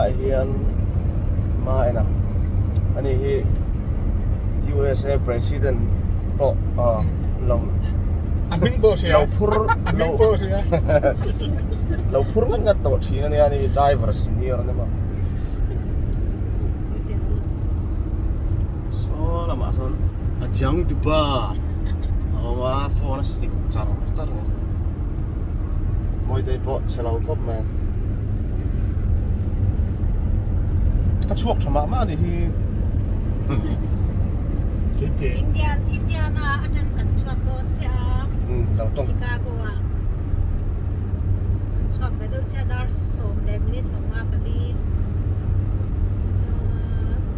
Helaiah hian hma en a ani hi USA president pawh ah lo A hming pawh hria lo phur a hming pawh hria lo phur ngat ngat tawh thin ania ani driver senior a ni maw saw lamah sawn a jang dupa a awm a phone a sik char char a ni mawitei pawh chhe lo khawp mai a chhuak tha mah mah a ni hi Indian Indiana atang kan chhuak dawn che a lo tawng Chicago ah kan chhuak ve deuh che a dar 10:54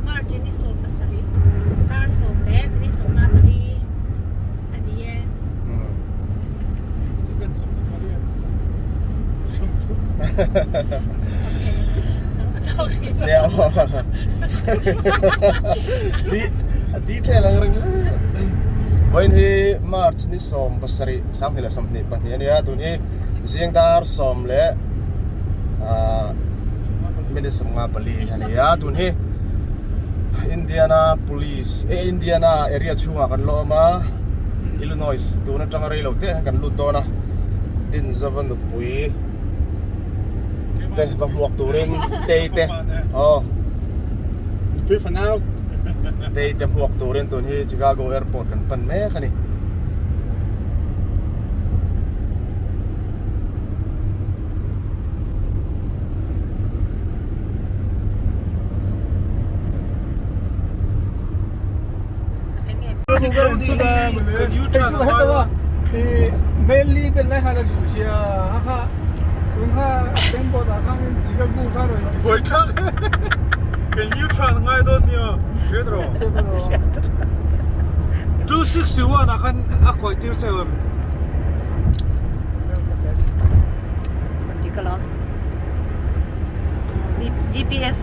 March ni 17 dar 10:54 a ni e. Detail ang reng hle. Vawiin hi March ni 17 2022 a nia tun hi zing dar 10 leh ah minute 54 a ni a tun hi Indiana Police eh Indiana area chhungah kan la awm a. Illinois tun atanga rei lo te kan lut dawn a Dinzava nupui te va hmuak turin tei te aw Nupui fanau tei te hmuak turin tun hi Chicago airport kan pan mek a ni. GPS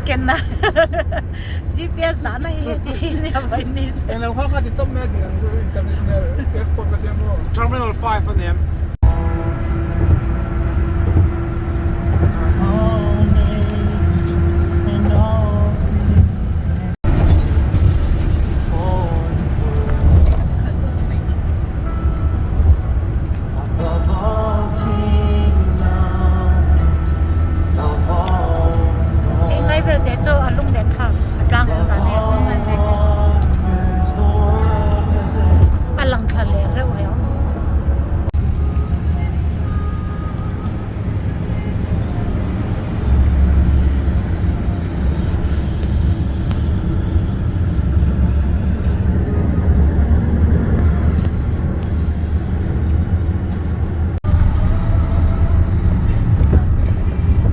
kenna GPS zahna hi heti hi nia mai ni. Englo kha kha ti tawp mai a dik ang chu international airport ka tia maw. Terminal 5 a nia. Heng vel te chu a lung len thlak a tlang awm dan em a lang thla leh reuh reuh.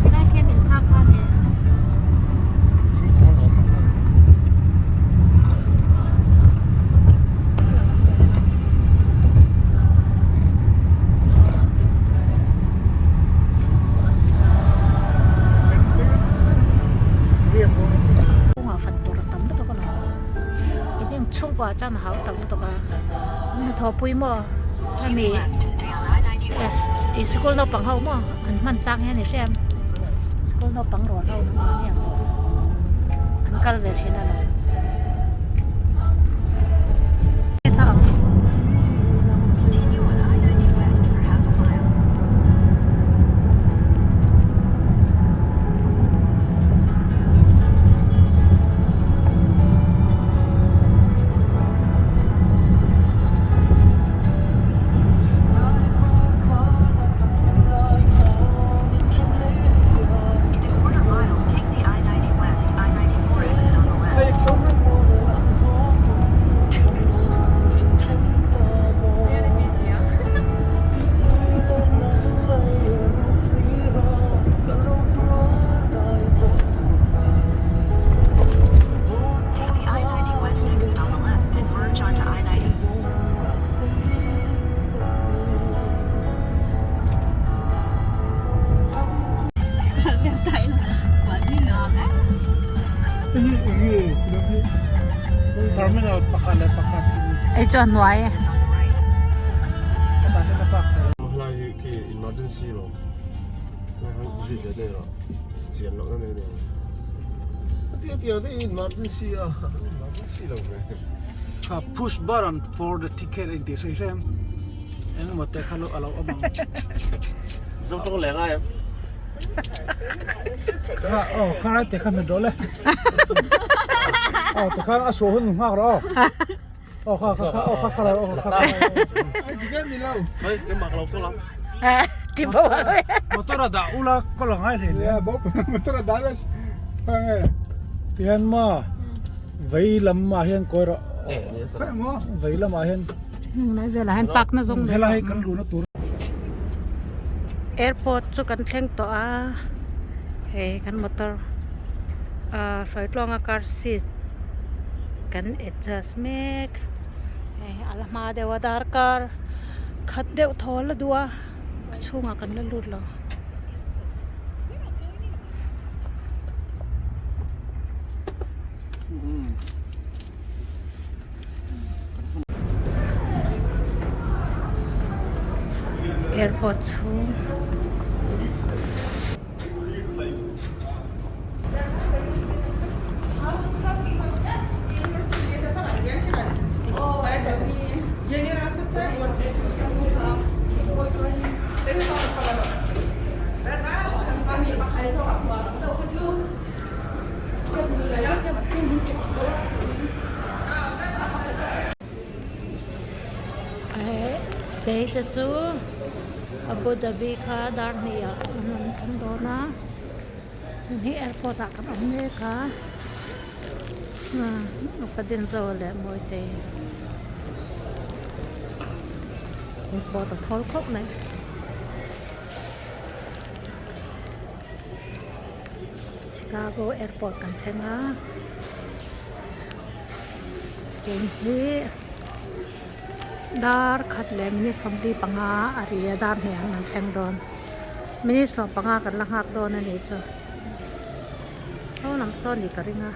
Helai khian insang kha nia. Kawngah fan tur a tam lutuk alawm. Hetiang chhungkua chuan a hau tak lutuk a. An hnathawh pui maw hemi ih sikul naupang ho maw an hman chang hian i hria em sikul naupang rual ho an hman hian an kal ve thin alawm. Terminal pakhat leh pakhat Ei chu a hnuai e. Helai hi khi emergency lo. Zui ve daih rawh chian loh na nei nen tia tia te emergency a emergency lo ve kha push button for the ticket engtih sawi hrem engemaw te kha a lo awm ang Mizo tawng leh ngai em kha aw kha lai te kha hmet rawh le aw tikhan a suah hun nghak rawh aw aw kha kha kha aw kha kha la aw kha kha Hei keimah ka lo kawl ang Ti bo Motor a dah ula kawl a ngai hlei nen Motor a dah la Tihian ma vei lam ah hian kawi rawh vei lam ah hian Lai velah hian park na zawng helai hi kan luhna tur Airport chu kan thleng tawh a hei kan motor ah hruaitluanga car seat kan adjust mek hei a la hma deuh a darkar khat deuh thaw la duh a a chhungah kan la lut lo. Airport chhung. Kei te chu Abu Dhabi kha dar hnih ah an rawn thleng dawn a hei hi airport ah kan awm mek a upa Dinzo leh Mawitei airport a thawl khawp mai. Chicago airport kan thleng a tun hi dar khat leh minute 45 a ri a dar hnih ang an thleng dawn minute 15 kan la nghak dawn a nih chu saw lam saw nih ka ring a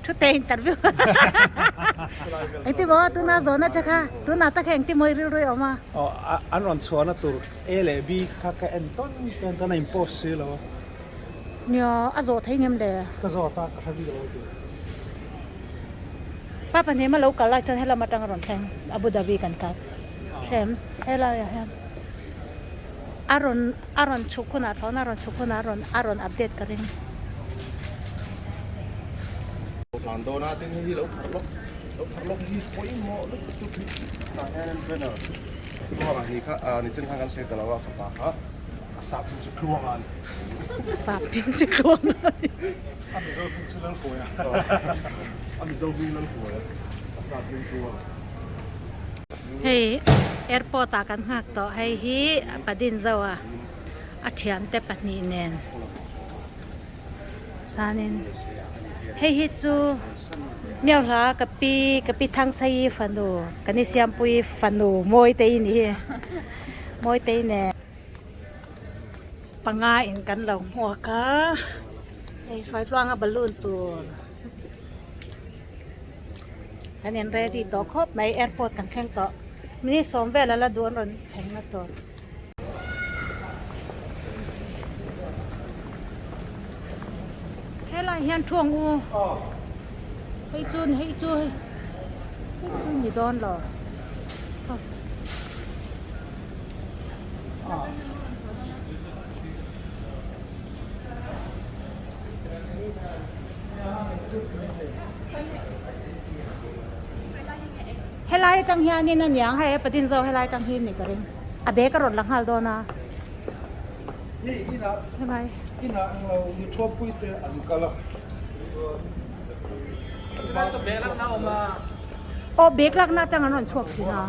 Thu te interview engti maw tuna zawhna che kha tunah tak hian engti maw i rilru i awm a? Aw an rawn chhuahna tur A leh B kha ka en tawn tawn tawn a in post si lo a. Nia a zawh thei ngem le? Ka zawt a ka hre bik lo ti. Pa pahnih ma lo kal lai chuan helam atang a rawn thleng Abu Dhabi kan kal hrem helai ah hian a rawn a rawn chhuk hunah thlawhna a rawn chhuk hunah a rawn a rawn update ka ring. Tlan dawn a tin hei hi lo phar lawk lo phar lawk hi pawimawh lutuk tuk hi tah hian an banner tluanga ni kha ah nichin khan kan sawi ta lo a fapa kha a sap hming chu tluanga a ni sap hming chu tluanga a ni a mizo hming chu Lalhuaia a mizo hming Lalhuaia a sap hming tluanga. Hei airport ah kan nghak tawh hei hi Padinzo a a thiante pahnih nen chuanin hei hi chu Miauhla ka pi ka pi Thangsaii fanu ka ni Siampui fanu Mawitei ni hi Mawitei nen panga in kan lo hmuak a hei hruaitluanga balloon tur. An in ready tawh khawp mai airport kan thleng tawh minute sawm vel a la duh an rawn thleng na tur. Helai hian thu ang u hei chu hei chu hei chu ni dawn lo. Helai atang hianin a niang hei Patin zo helai atang hi ni ka ring a bag a rawn la nghal dawn a helai aw bag lakna atang an rawn chhuak thin a.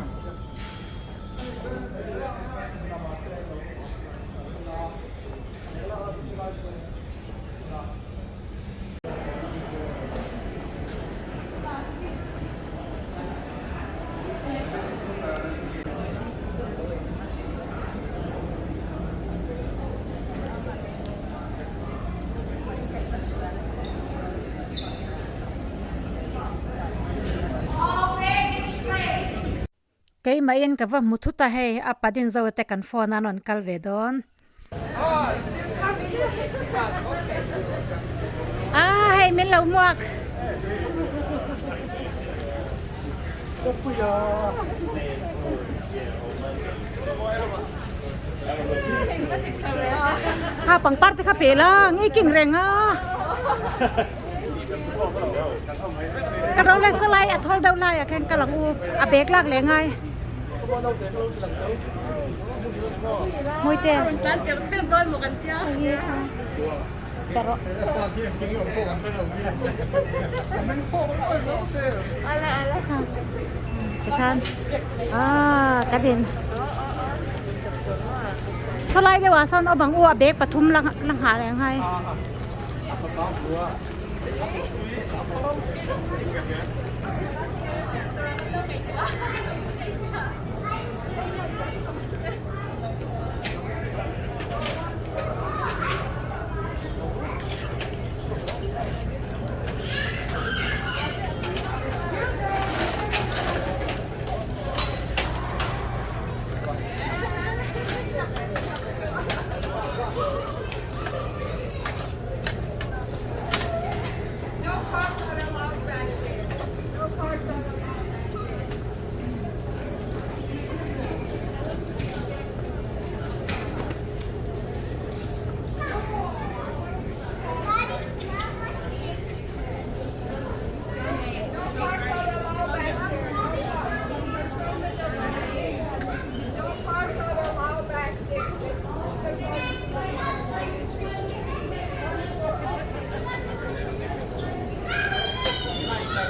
Keimahin ka va hmu thut a hei a padin zo te kan phone a an rawn kal ve dawn. Ah hei min lo hmuak. Ha pangpar te kha pe la ngei king reng a. Ka ro le salai a thawl deuh lai ah khan ka lang u a bag lak leh ngai. Mawite. Tikhan ah kan in salai deuh ah sawn awm ang u a bag pathum la nghah leh ngai.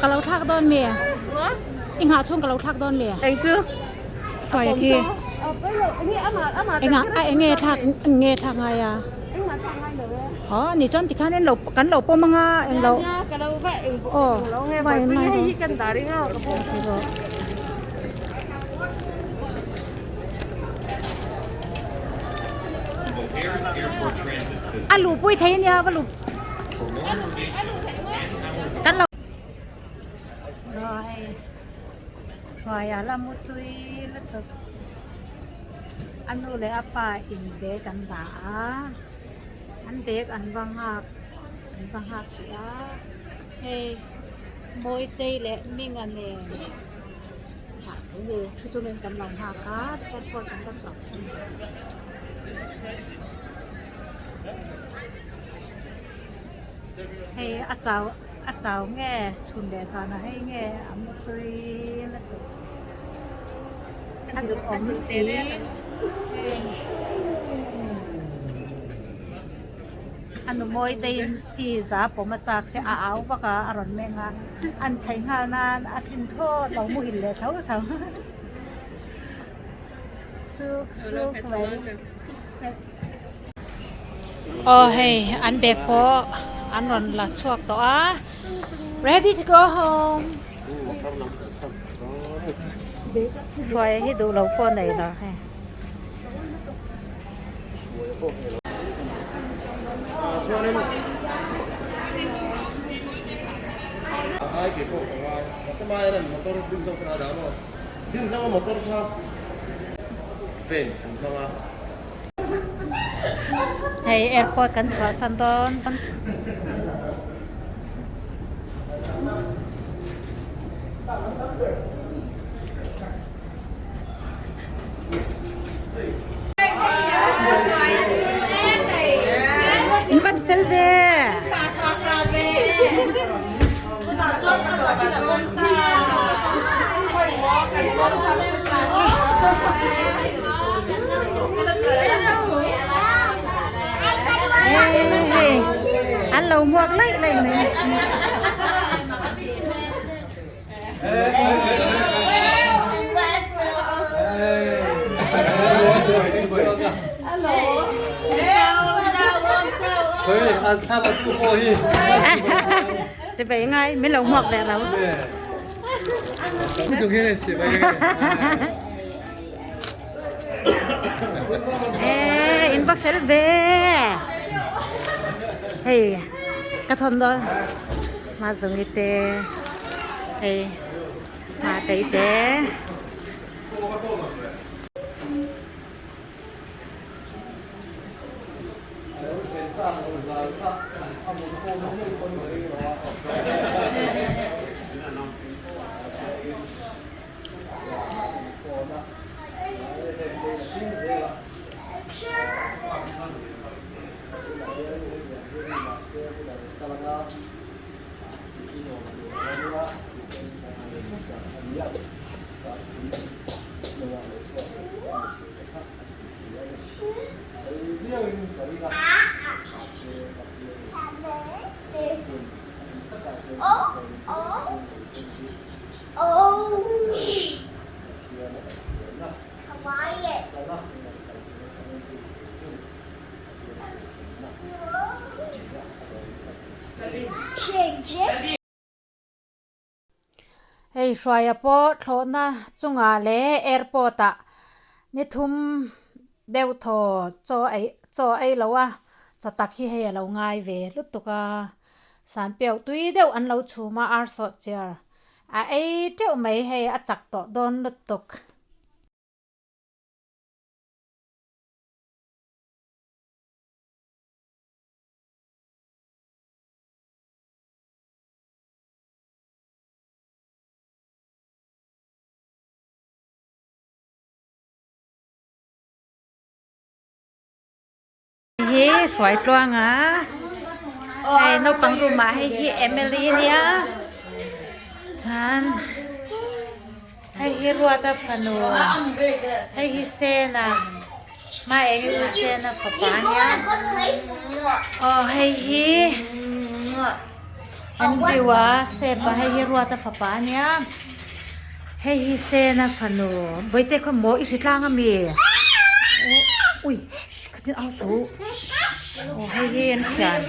Ka lo thlak dawn mi i nghah chhung ka lo thlak dawn mi Eng chu Hruai khi engah a eng nge thlak eng nge thlak ngai a aw ani chuan tikhan en lo kan lo pawm anga eng lo aw vai mai rawh. A luh pui thei ania va luh kan lo ruai ruai a la mu tui lutuk a nu leh a pa in bag an dah a an bag an va nghak an va nghak tih a hei mawitei leh hminga nen. Thu chungin kan lo nghak a airport kan va chhuak san hei a chau a chau nge chhun leh zanah hei nge a mu tui lutuk a duhawm si. A nu mawi te in ti za pawm a chak se a au vak a a rawn meng a an chei nghal nan a tling thlawt lo muhil leh tho tho suk suk mai aw hei an bag pawh an rawn la chhuak tawh a ready to go home hruai hi duh lo pawh a nei lo hei. Chuanin a ngai ke pawh ka ngai mahse mai an motor din zawk kha a dah maw din zawk a motor kha ven an hmang a. Hei airport kan chhuahsan dawn. In van fel ve. An lo muak laih laih mai. Chibai ngai min lo hmuak ve lo. Ê in va fel ve. Hei ka thawn dawn. Mazungi te hei Matei te. Hei hruaia pawh thlawhna chungah leh airport ah ni thum deuh thaw chaw ei chaw a ei lo a chaw tak hi hei a lo ngai ve lutuk a sanpiau tui deuh an lo chhum a ar sawh chair a ei teuh mai hei a chak tawh dawn lutuk. Hi hruai tluang a hei naupang room ah hei hi Emily ania chuan hei hi Ruata fanu hei hi Sena hma eng hi u Sena fapa ania aw hei hi Andrew a Sepa hei hi Ruata fapa ania hei hi Sena fanu Bawihte khaw maw i hri tlang ami ui khatin au suh aw hei hi an thian.